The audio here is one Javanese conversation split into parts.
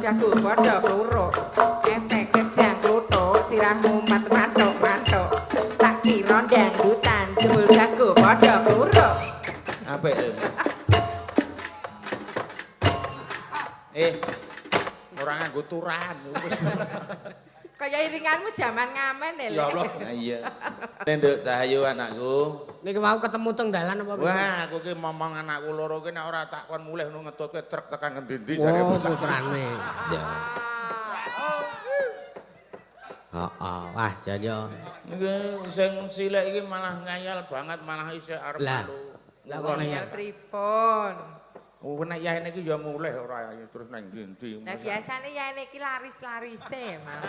jago padha kluruk. Efek gedang kluthuk sirahmu mat-matuk-matuk. Tak kira dangdutan jebul jago padha kluruk. Apik lho. Ora nganggo turahan wis. Kaya iringanmu jaman ngamen Ya lho. Allah. Nah, iya. Nduk Cahayu anakku. Niki mau ketemu teng dalan apa piye? Wah, aku ki momong anakku loro ki nek ora tak kon mulih nu ngetutke truk tekan ngendi-endi jare Oh, bocah. putrane. Ya. Heeh, wah jan yo. Iki sing cilik iki malah ngayal banget, malah isih arep Lah. melu. Lah kok ngayal? Pripun? Oh, nek yaene iki ya mulih ora terus nang ndi-ndi. Nah biasane yaene iki laris-larise, Mas.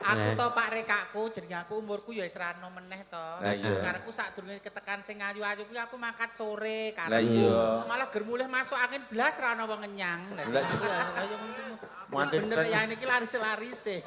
Aku Eh. to Pak rekakku jenenge aku umurku ya wis ra enom meneh to. Lah iya. Karepku sadurunge ketekan sing ayu-ayu kuwi aku mangkat sore Lah karepku. iya. Malah ger mulih masuk angin blas ra ono wong ngenyang. Lah Lah, iya ngono kuwi. Nganti Bener yahene iki laris-larise.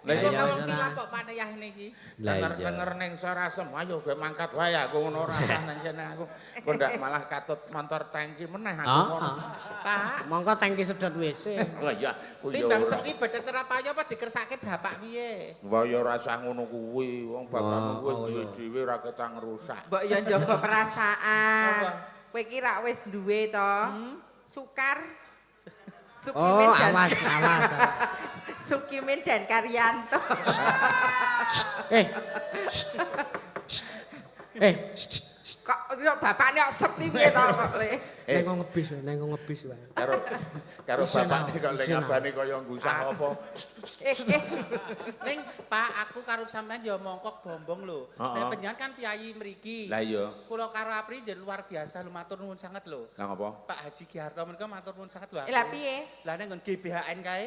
Lah Lah iya. wong kilap kok pane yahene iki. Lah iya. Denger-denger ning Sarasem, ayo gue mangkat wae aku ngono ora usah nang kene aku. Kok ndak malah katut motor tangki meneh aku ngono. Heeh. Pak, Mongko tangki sedot WC. Lah iya, ku ya timbang ora. seki bedhet ora payu apa dikersake bapak piye? Wah ya ora usah ngono kuwi, wong bapakmu kuwi Oh, duwe iya. dhewe ora ketang ngrusak. Mbok yo njaga perasaan. Apa? Kowe iki rak wis duwe to. Sukar. Sukimin Oh, dan awas, awas. Sukimin dan Karyanto. Eh. Eh, Kok yo bapakne kok sekti piye to kok le. Eh. neng ngebis, neng ngebis wae. Karo karo Isin, bapakne kok lek isin. ngabane kaya ngusah apa. Eh, eh. Ning Pak, aku karo sampean ya mongkok bombong lho. Heeh. Nek panjenengan kan piyayi mriki. Lah iya. Kula karo Apri njen luar biasa lho matur nuwun sanget lho. Lah ngopo? Pak Haji Giharto menika matur nuwun sanget lho. aku. Eh, lah piye? Lah ning nggon GBHN kae,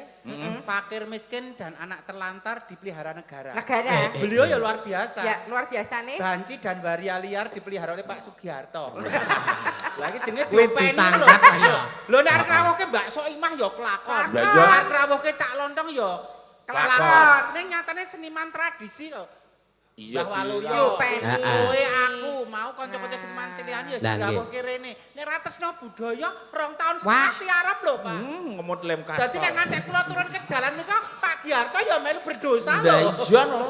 fakir miskin dan anak terlantar dipelihara negara. Negara. Beliau ya luar biasa. Ya luar biasa nih. Banci dan waria liar dipelihara oleh Pak Sugiharto. Lah iki jenenge Kuwi diopeni lho. ditangkap ayo. Lho nek arep rawuhke bakso imah ya kelakon. Lah iya. Arep rawuhke cak lontong ya Kelakon. kelakon. Ning nyatane seniman tradisi kok. Iya. Mbah Waluyo. Diopeni. Heeh. Kowe aku mau kanca-kanca seniman silian ya Lah, nggih. dirawuhke rene. Nek ra tresno budaya 2 tahun setengah tiarap lho, Pak. Ngemut lem kastol. Dadi nek ngantek kula turun ke jalan menika Pak Giarto ya melu berdosa Lah lho. iya no.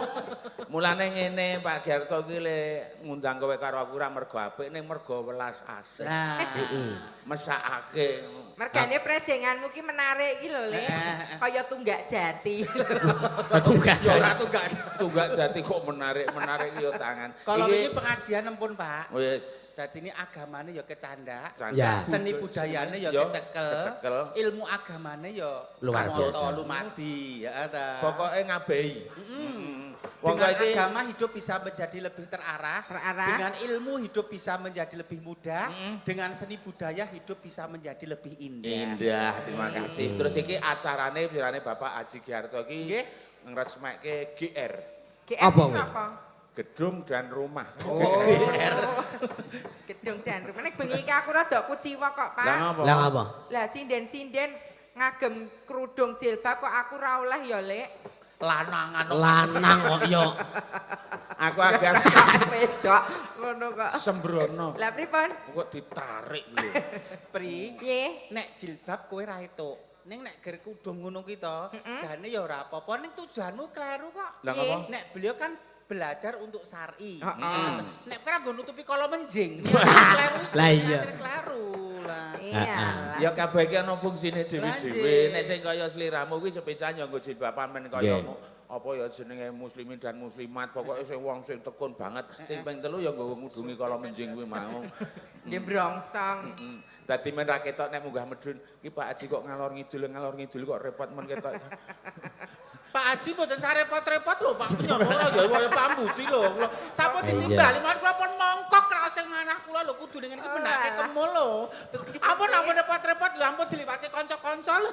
Mulane ngene Pak Giarto ki le ngundang kowe karo aku ora mergo apik ning mergo welas asih. Nah, Mesakake. Mergane prejenganmu ki menarik iki lho, Le. Kaya tunggak jati. Tunggak ya ora jati. tunggak. Tunggak jati kok menarik-menarik yo tangan. Kalau ini pengajian empun, Pak. Wis Dadi ini agamane ya kecandak. canda. Ya. Seni budayane ya Yo, kecekel, kecekel. ilmu agamane ya Luar kamoto biasa. lumadi, ya ta. Pokoke ngabehi. Wong Dengan iki agama hidup bisa menjadi lebih terarah, Terarah. dengan ilmu hidup bisa menjadi lebih mudah, dengan seni budaya hidup bisa menjadi lebih indah. Indah, terima kasih. Terus iki acarane pirane Bapak Haji Giarto iki Nggih. ngresmekke GR, GR Apa itu kuwi? apa? Gedung dan Rumah. GR. Gedung dan rumah. Nek bengi iki aku rada kuciwa kok, Pak. Lah ngapa? Lah ngapa? Lah sinden-sinden ngagem kerudung jilbab kok aku ra oleh ya, Lek. Lanangan kok. Lanang kok yo. Aku agak Wedok ngono kok. sembrono. Lah pripun? Kok ditarik lho. Pri, Piye? nek jilbab kowe ra etuk. Ning nek ger kudung ngono ki to, jane ya ora apa-apa ning tujuanmu kleru kok. Lah ngapa? Nek beliau kan belajar untuk syar'i. Heeh. Nek kowe ora nggo nutupi kala menjing, kleru sih, Lah iya. kleru lah. Iya. Ya kabeh iki ana fungsine dhewe-dhewe. Lah, Nek sing kaya sliramu kuwi sepisan ya nggo jilbaban men kaya Nggih. apa ya jenenge muslimin dan muslimat, pokoke sing wong sing tekun banget. Sing ping telu ya nggo ngudungi kala menjing kuwi mau. Nggih brongsong. Dadi men ra ketok nek munggah medun, iki Pak Haji kok ngalor ngidul kok repot men ketok. Pak Haji mboten sah repot-repot lho, Pak punya ora ya kaya pambudi lho. Kula sampun Iya. ditimbali mawon kula pun mongkok raos sing manah kula lho kudu ngene iki benake kemul lho. Terus ampun ampun repot-repot lho ampun diliwati kanca-kanca lho.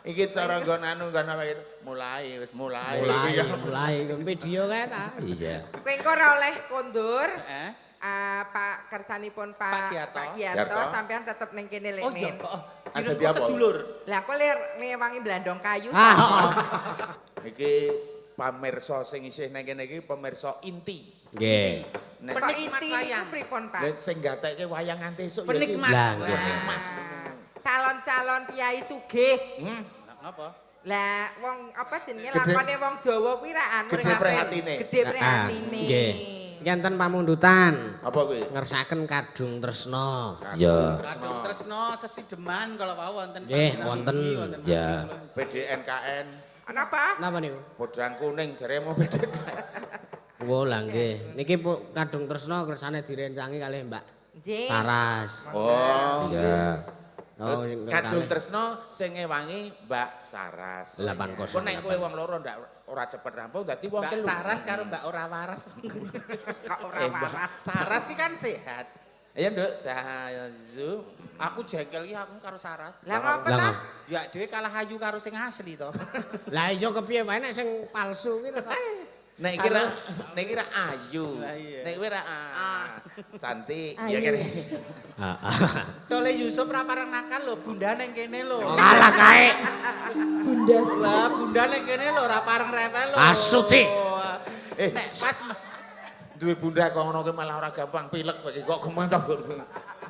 Iki cara nggon anu nggon apa gitu. Mulai wis mulai. Mulai, mulai video kae ta. Iya. Kowe engko ora oleh kondur. Eh? Ah, Pak kersanipun Pak Pak Giarto. Pak Giarto Giarto. sampean tetep ning kene Lek Oh iya, Min. oh. Ada Direngku di apa? sedulur. Lah kok lir ngewangi blandong kayu. Ah, heeh. Iki pamirsa sing isih nang kene iki pamirsa inti. Nggih. Nek Kok Penikmat inti wayang. niku pripun, Pak? Lah sing gatekke wayang nganti esuk ya iki. Penikmat. Lah, nggih. Penikmat. Calon-calon kiai sugih. Napa? Lah wong apa jenenge Gede- lakone wong Jawa kuwi ra anu Gede prihatine. Gede prihatine. Nggih. Enten pamundutan. Apa kuwi? Ngersakaken Kadung Tresna. Ya. Kadung Tresna sesideman kalau wau wonten. Nggih, pamundutan wonten. iki, wonten Ya. pamundutan. PDNKN Ana apa? Napa niku? Podang kuning jaremu PDNKN. Oh lah nggih. Niki Kadung Tresna kersane direncangi kalih Mbak Nggih. Saras. Oh. Iya. Oh, Kadung Tresna sing ngewangi Mbak Saras. 808. Kok nek kowe wong loro ndak ora cepet rampung dadi wong Mbak telu. Saras karo Mbak ora waras. Kok ora Eh, Mbak. waras. Saras ki kan sehat. Ayo Nduk, Jahazu. Aku jengkel ki aku karo Saras. Lah ngopo Lah ta? Ya dhewe kalah ayu karo sing asli to. Lah iya kepiye wae nek sing palsu ki to. Nek iki ra nek iki ra ayu. Lah iya. Nek kowe ra cantik Ayu. ya kene. Heeh. Tole Yusuf ra pareng nakal lho, bunda ning kene lho. Alah kae. Bunda. Wah, bunda ning kene lho ora pareng rewel lho. Asuti. Eh, Nek pas duwe bunda kok ngono kuwi malah ora gampang pilek kowe iki kok gemen to.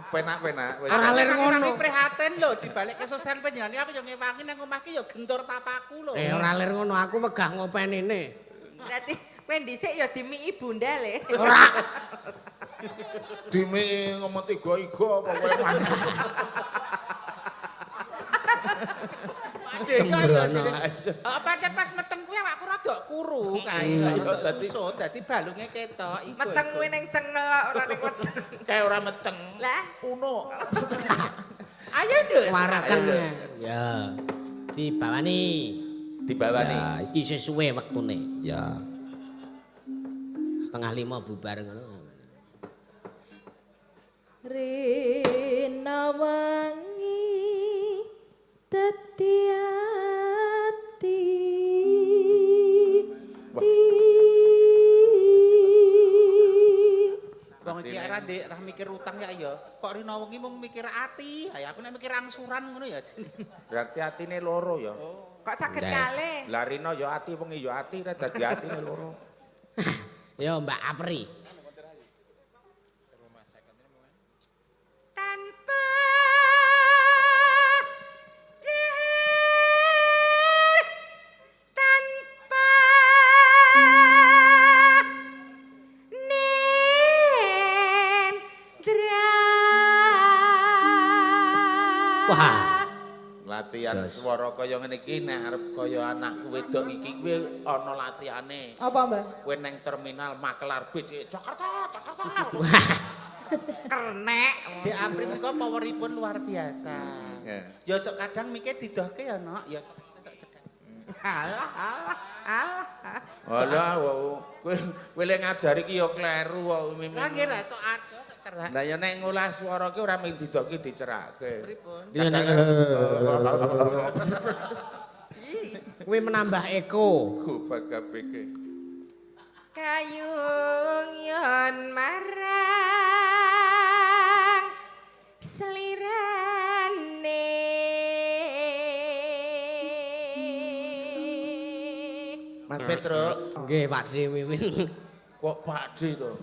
Penak-penak wis. Ora lir ngono. Aku prihatin lho dibalik kesusahan panjenengan aku yo ngewangi nang omah ki yo gentur tapaku lho. Eh ora lir ngono, aku wegah ngopenine. Berarti kowe dhisik ya dimiki bunda le. Ora. Dimiki ngemot iga-iga apa kowe mangan. Sembrono. Pancen pas meteng kuwi awakku rada kuru kae, rada susut dadi balunge ketok iku. Meteng kuwi ning cengel kok ora ning weteng. Kae ora meteng. Lah Uno. Ayo Nduk. Waraken. Ya. Dibawani. Dibawani. Ya, iki sesuwe wektune. Ya. 4:30 bubar ngono. Rina wangi dadi ati. Wong iki ora ndek ra mikir utang ya ya. Kok rina wengi mung mikir ati. Ya aku nek mikir angsuran ngono ya. Berarti atine loro ya. Kok saged Ndak. kalih. Lah rina ya ati wengi ya ati ra dadi atine loro. Ya Mbak Apri. Tanpa dihir, tanpa nendra. Wah. Latihan swara kaya ngene iki nek arep kaya anakku wedok iki kuwi ana latihane. Apa, Mbah? Kowe neng terminal makelar bis Jakarta, Jakarta. Kernek. Dek Apri menika poweripun luar biasa. Ya. Ya sok kadang mike didohke ya, Nok. Ya sok sok cedhak. Alah, alah, alah. Alah, kowe kowe le ngajari ki ya kleru kok mimin. Lah nggih ra sok adoh sok cerak. Lah ya nek ngolah swara ki ora mung didoki dicerake. Pripun? Iya nek kuwi menambah eko. Gobak KPK. Kayung yon marang selirane. Mas Petro, Nggih Pak D Mimin. kok Pak D to?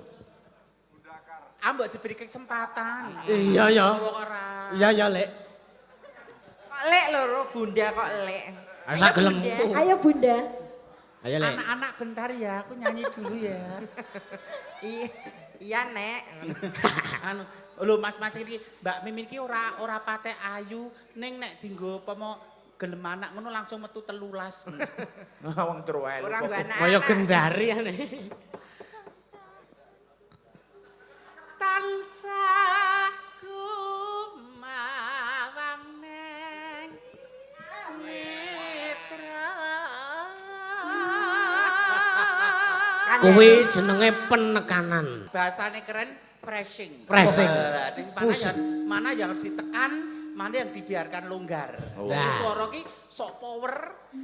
Ambok diberi kesempatan. Iya ya. Wong ora. Iya ya, Lek. Kok lek loro bunda kok lek. Asa gelemku. Ayo Bunda. Ayo, Lek. Anak-anak bentar ya, aku nyanyi dulu ya. Iya, iya nek. Anu, lho Mas-mas iki Mbak Mimin iki ora ora patek ayu, ning nek dinggo pomo gelem anak ngono langsung metu 13. Wong truwel. Ora nggo anak. Kaya gendari ane. Tansah gumawang neng mitra. Kuwi jenenge penekanan. Bahasane keren pressing. Pressing. Lah, ding mana yang harus ditekan, mana yang dibiarkan longgar. Oh. Nah. Suara ki sok power,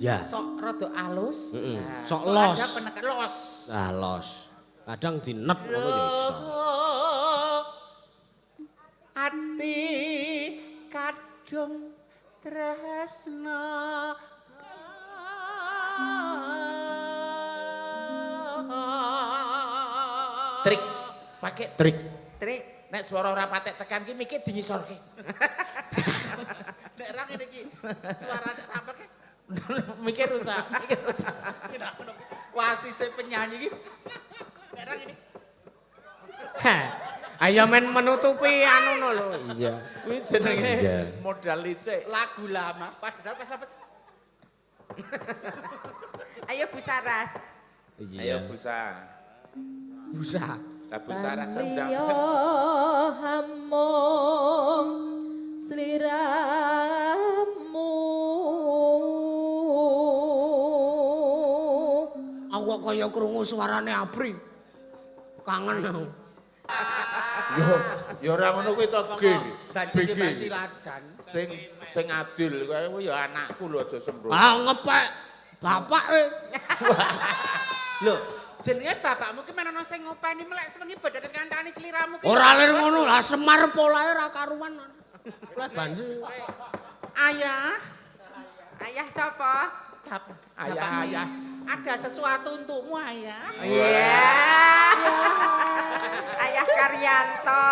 Ya. sok rada alus, nah, Sok los. Ada penekan los. Ah, los. Kadang dinet ngono ya iso. Ati kadung tresna. Trik, pakai trik. Trik. Nek suara ora patek tekan ki mikir dingisorke. Nek ra ngene iki. Suara rapel ke. Mikir usah, mikir usah. Wasise penyanyi iki. Nek ra ngene. Ayo men menutupi anu no lho. Iya. Kuwi jenenge modal licik. Lagu lama padahal pas rapet. Ayo Bu Saras. Ayo Busa. Busa. Lah Busa rasa ndang. Liya hamung sliramu. Aku kok kaya krungu suarane Apri. Kangen aku. Yo, ya ora ngono kuwi to, G. Banci banci ladan. Sing sing adil kuwi ya anakku lho aja sembrono. Ah ngepek bapak e. Lho, jenenge bapakmu ki men ana sing ngopeni melek sewengi bodhone kancane sliramu ki. Ora lir ngono, lah Semar polahe ora karuan. Lah bansi. Ayah, Ayah sapa? Ayah, ayah. Ada sesuatu untukmu, ayah. Iya. Ayah Karyanto.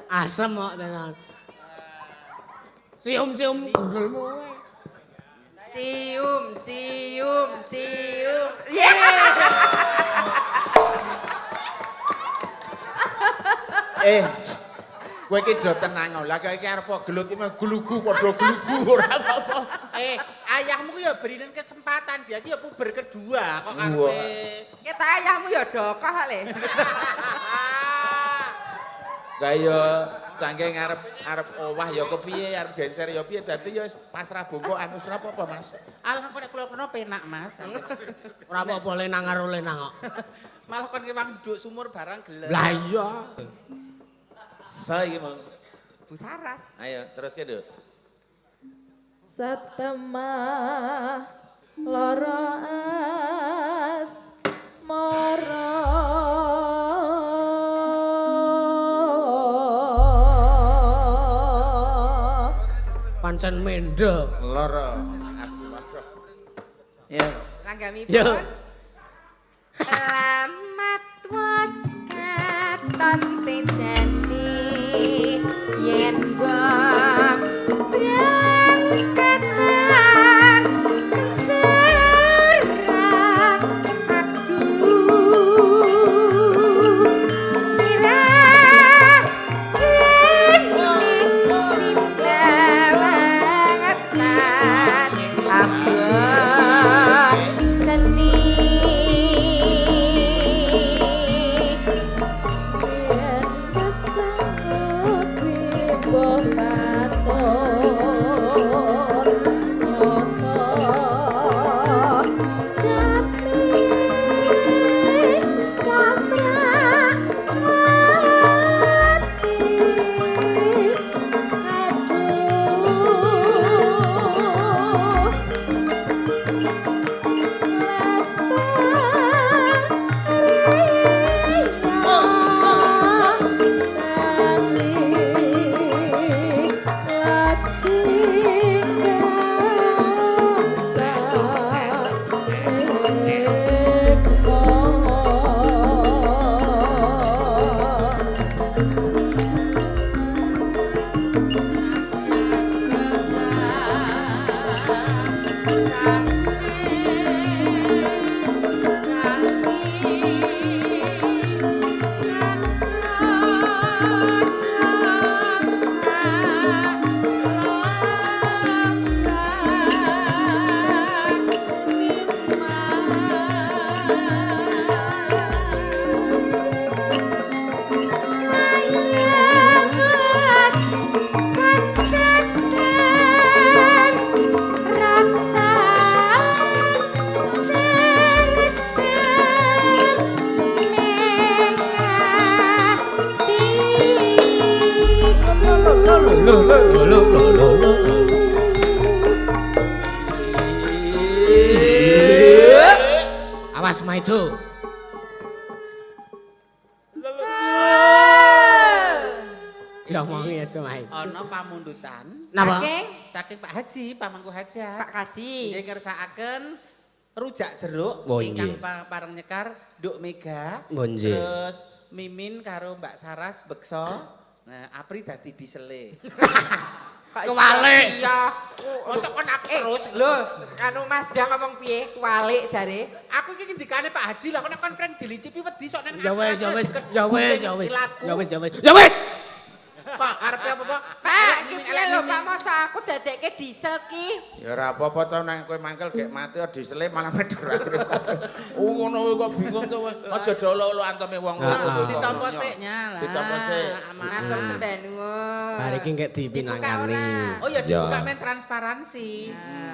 Asem kok tenan. Cium-cium gundulmu kowe. Cium, cium, cium. Iya. Eh, kowe iki do tenang. Lah kowe iki arep gelut iki glugu padha glugu ora apa-apa. Eh, ayahmu ki ya berinen kesempatan, dia ki ya puber kedua kok karepe. Kita ayahmu ya dokoh le. Kaya saking arep arep owah ya kepiye arep geser ya piye dadi ya wis pasrah bongkokan wis ora apa-apa Mas. Alah kok nek kula kono penak Mas. Ora apa-apa lenang karo lenang kok. Malah kon kewang nduk sumur barang gelem. Lah iya. Sa iki mong. Bu Saras. Ayo teruske, Nduk. Satemah lara asmara. Pancen mendel. Lara asmara. Ya. Langgamipun. Lamat was katon tejani yen bom brangkatan kenceran aduh mirah kene sindawangetan abah seni. Yen pasangan bimbo katon nyoto jati kamrak ati aduh Layas kancaten rasa selesen ning atiku. Lho lho lho lho lho. Awas maido. Ya omongi aja main. Ana pamundutan Napa? Saking saking Pak Haji, pamangku hajat. Pak Kaji. Nggih ngersakaken rujak jeruk Oh, ingkang nggih. pareng nyekar Nduk Mega. Oh, nggih. Terus Mimin karo Mbak Saras beksa. Nah, Apri dadi disele. Kok Kewalik. Iya. Mosok kon aku terus. Lho, anu Mas Dang ngomong piye? Kuwalik jare. Aku iki ngendikane Pak Haji lah, kon prank dilicipi wedi sok nang Ya wis, ya wis, ya wis, ya wis. Ilatku. Ya wis, ya wis. Ya wis. Pak, arepe apa, Pak? Pak, iki piye lho Pak masa aku dadekke diesel ki? Ya ora apa-apa to nek kowe mangkel gek mati disele malah medhor. Oh ngono kuwi kok bingung to kowe. Aja dolo-olo anteme wong ngono. Ditampa sik nyala. Ditampa sik. Matur sembah nuwun. Bar iki engke dipinangkani. Dibuka ora? Oh ya dibuka men transparansi.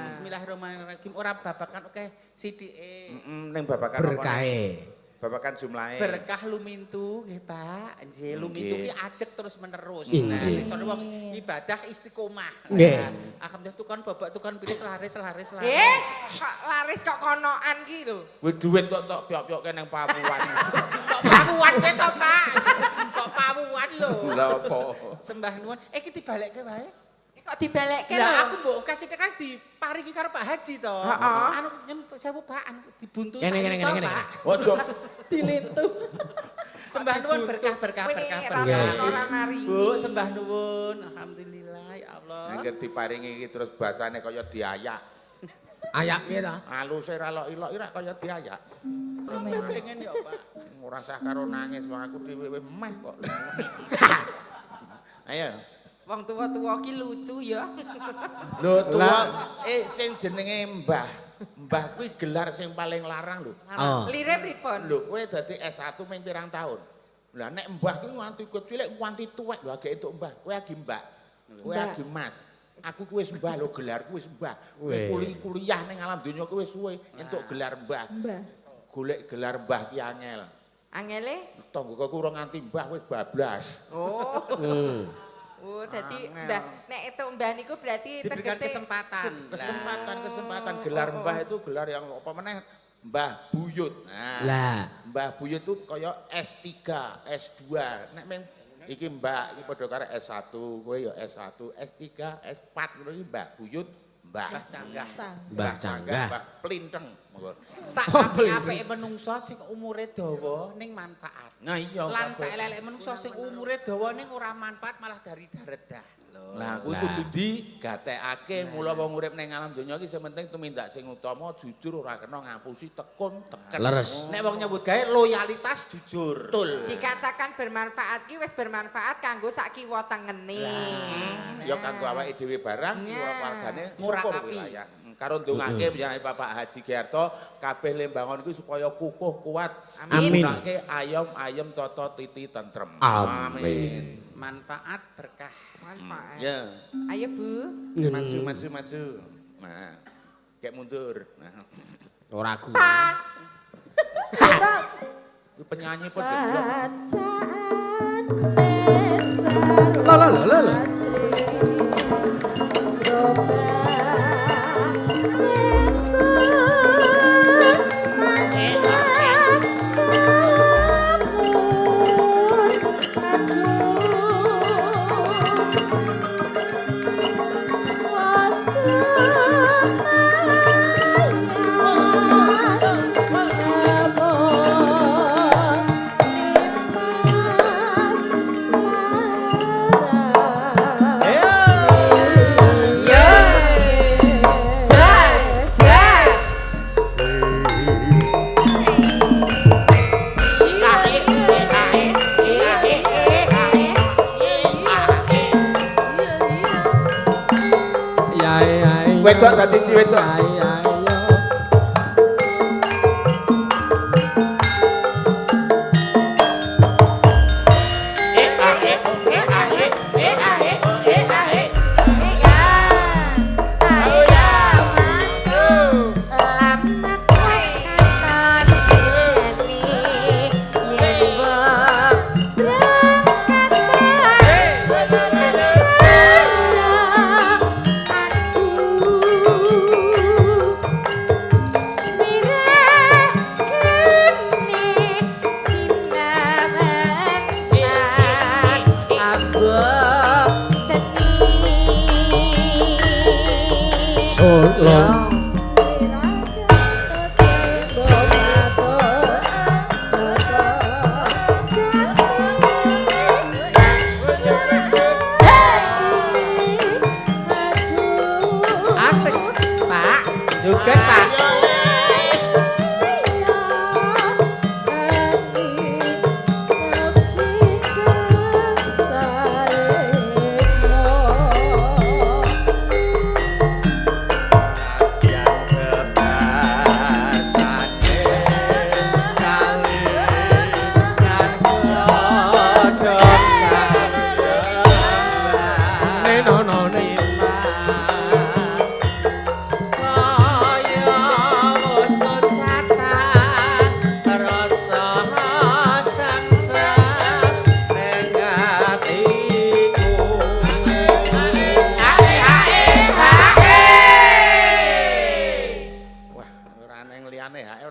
Bismillahirrahmanirrahim. Ora babakan akeh sithike. Heeh, ning babakan apa? Berkahe. Babakan jumlahe. Berkah lumintu nggih Pak. Nggih, lumintu ki ajeg terus menerus. Injih. Nah, cara wong ibadah istiqomah. Nggih. Nah, alhamdulillah tukon bobok tukon pilih laris laris laris. Eh, kok laris kok konoan ki lho. Kuwi duit kok tok pyok-pyokke nang Papuan. Kok pawuan kowe to, Pak? Kok pawuan lho. Lha apa? Sembah nuwun. Eh iki dibalekke wae. Kok dibalekke lho? Lah aku mbok kasih kan diparingi karo Pak Haji to. Heeh. Anu nyen sewu Pak, anu dibuntu Kene, kene, sak kene, to, kene. Pak. Ojo. Dilintu. Sembah nuwun berkah berkah Kowe berkah ini berkah. rata ora mari. Bu, sembah nuwun. Alhamdulillah ya Allah. Angger diparingi iki terus basane kaya diayak. Ayak piye ta? Aluse ra lok-ilok ira kaya diayak. Pengen ya, Pak. Ora sah karo nangis wong aku dhewe meh kok. Ayo. Wong tuwa-tuwa ki lucu ya. Lho tuwa sing jenenge Mbah. Mbah kuwi gelar sing paling larang lho. Oh. Lire pripun? Lho kowe dadi S1 ming pirang tahun. Lah nek mbah kuwi nganti kecilik nganti tuwek lho agek entuk mbah. Kowe agi mbak. Kowe agi mas. Aku kuwi wis mbah lho gelarku wis mbah. Kowe kuliah ning alam donya kuwi wis suwe entuk gelar mbah. Mbah. Golek gelar mbah ki angel. Angele? Tangga ku ora nganti mbah wis bablas. Oh. Hmm. Oh, dadi Angel. mbah nek itu mbah niku berarti Diberikan tegese kesempatan. Kesempatan kesempatan gelar mbah itu gelar yang apa meneh Mbah Buyut. Nah, Lah, Mbah Buyut itu kaya S3, S2. Nek meng iki Mbah iki padha karo S1, kowe ya S1, S3, S4 ngono iki Mbah Buyut, Mbah Mbah Canggah. Mbah Canggah. Mbah Plinteng. Monggo. Sak apik-apike menungso sing umure dawa ning manfaat. Nah iya. Lan sak elek-eleke menungso sing umure dawa ning ora manfaat malah dari daredah. Lah kuwi kudu digatekake mula wong urip ning alam donya iki sing penting tumindak sing utama jujur ora kena ngapusi tekun teken. Leres. Nek wong nyambut gawe loyalitas jujur. Betul. Dikatakan bermanfaat ki wis bermanfaat kanggo sak kiwa tengene. Ya kanggo awake dhewe barang, Iya. wargane syukur Ngurakapi. wilayah. Karo ndongake panjenengan Bapak Haji Giarto kabeh Lembangon kuwi supaya kukuh kuat. Amin. Nggunakake ayom ayem tata titi tentrem. Amin. Manfaat berkah. Manfaat. Ya. Ayo Bu. Maju maju maju. Nah. Kayak mundur. Nah. Ora aku. Kuwi penyanyi apa jejak? Bacaan La la la la la. Jas, jas. Ya ya. Wedok dadi si wedok. Ya ya. Solo.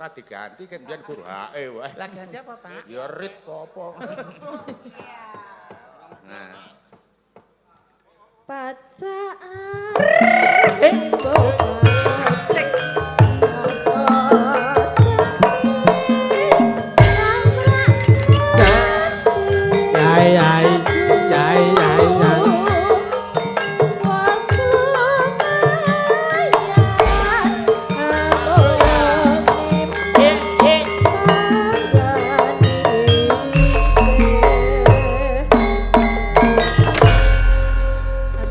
ora diganti kan biyen gur hae wae. Lah ganti apa, Pak? Ya rit apa. Nah, Pacaan. Asik. Yai yai yai yai yai.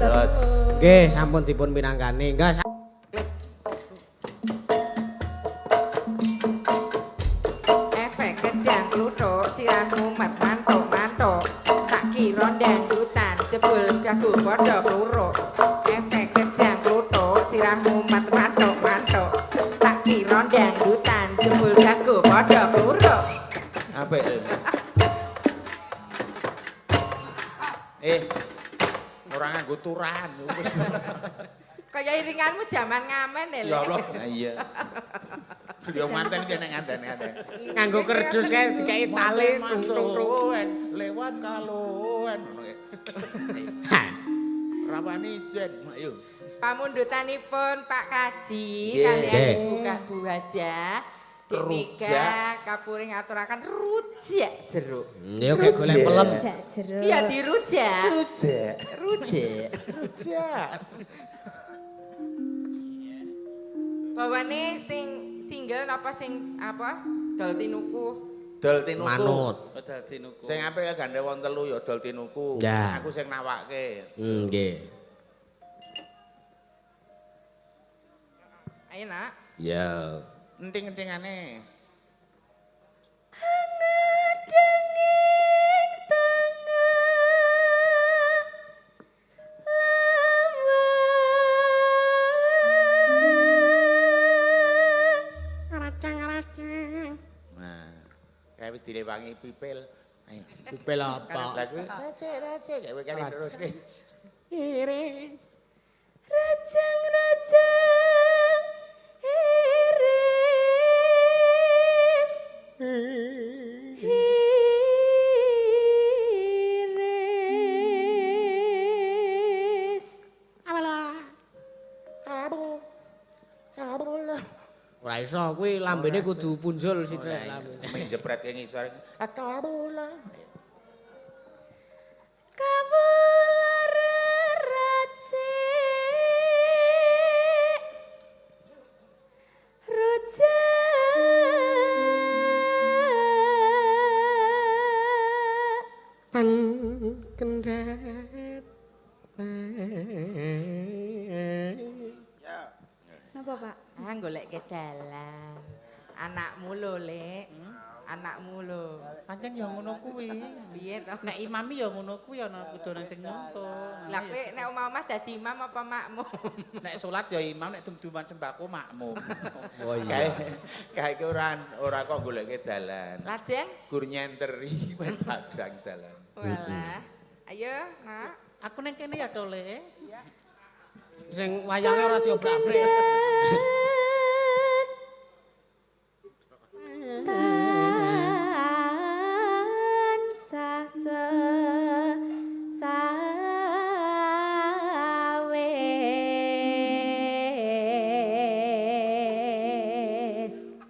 Jos. Nggih, sampun dipun pinangkani. Enggak Efek gedang kluthuk sirahmu mat mantuk-mantuk. Tak kira dangdutan jebul gagu padha kluruk. Efek gedang kluthuk sirahmu mat mantuk-mantuk. Tak kira dangdutan jebul gagu padha kluruk. Apik. Eh. Ora nganggo turahan wis. Kaya iringanmu jaman ngamen ya, Ya Lek. Allah. Nah, iya. Beliau manten ki nek nganten-nganten. nganggo kerdus kae dikai tali tung tung tung. Manten lewat kaloen ngono kae. Rawani ijen, ayo. Pamundutanipun Pak Kaji Nggih. kalian Nggih. Ibu Bu Hajah Dik Mika Rujak. kapuring ngaturaken rujak jeruk. Ya kayak golek pelem. Iya dirujak. Rujak. Rujak. Rujak. Bawane sing single napa sing apa? Dol tinuku. Dol tinuku. Manut. Dol tinuku. Sing apik gandhe wong telu ya dol tinuku. Ya. Aku sing nawake. Nggih. Ayo nak. Ya. Enting-entingane. Nah, kayak wis direwangi pipil. Ayo. Pipil apa? Lah kuwi receh-receh kayak kene terus ki. Iris. Rajang-rajang iris iris. Kabu. Kabu lah. Ora iso kuwi lambene kudu punjul sithik lambene. Menjepret ke ngisor. Kabu lah. Kawula reracik rujak Pan kendhat. Napa, Pak? Ah golek ke dalan. Anakmu lho, Lek. Anakmu lho. Pancen ya ngono kuwi. Piye to? Nek imam ya ngono kuwi ana kudune sing nuntun. Lah kowe nek omah-omah dadi imam apa makmum? Nek salat ya imam, nek dum-duman sembako makmum. Oh iya. Kae kae ora kok goleke dalan. Lajeng? Gur nyenteri men padang dalan. Walah. Ayo, Nak. Aku ning kene ya Tole. Sing wayange ora diobrak-abrik. Tansah sesawis.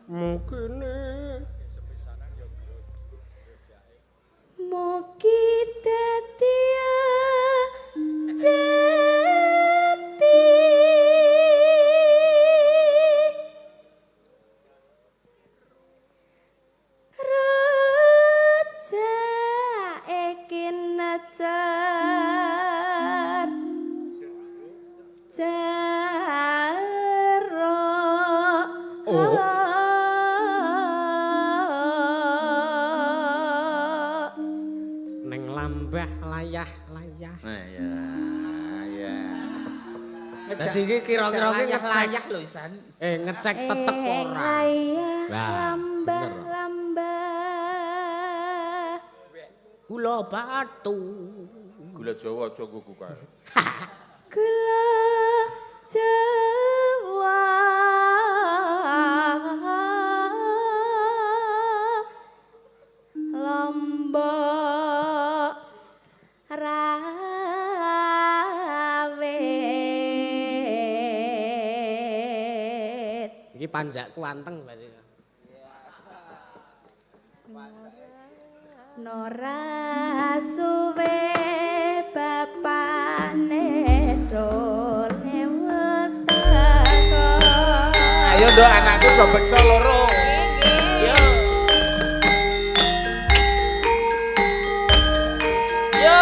Mungkin Mugi dadi jati. Rujake kinecer jero. Oh. Neng lambah layah-layah. Nah ya, ya. Dadi iki kira-kira ki ngecek layah lho Isan. Ngecek tetek ora. Layah Lah, lambah bener. lambah. Gula batu. Gula Jawa aja nggo kae. Gula Jawa. Panjakku anteng berarti. Nora suwe bapane dole wis teko. Ayo nduk anakku do beksa loro. Yo. Yo.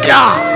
Ya.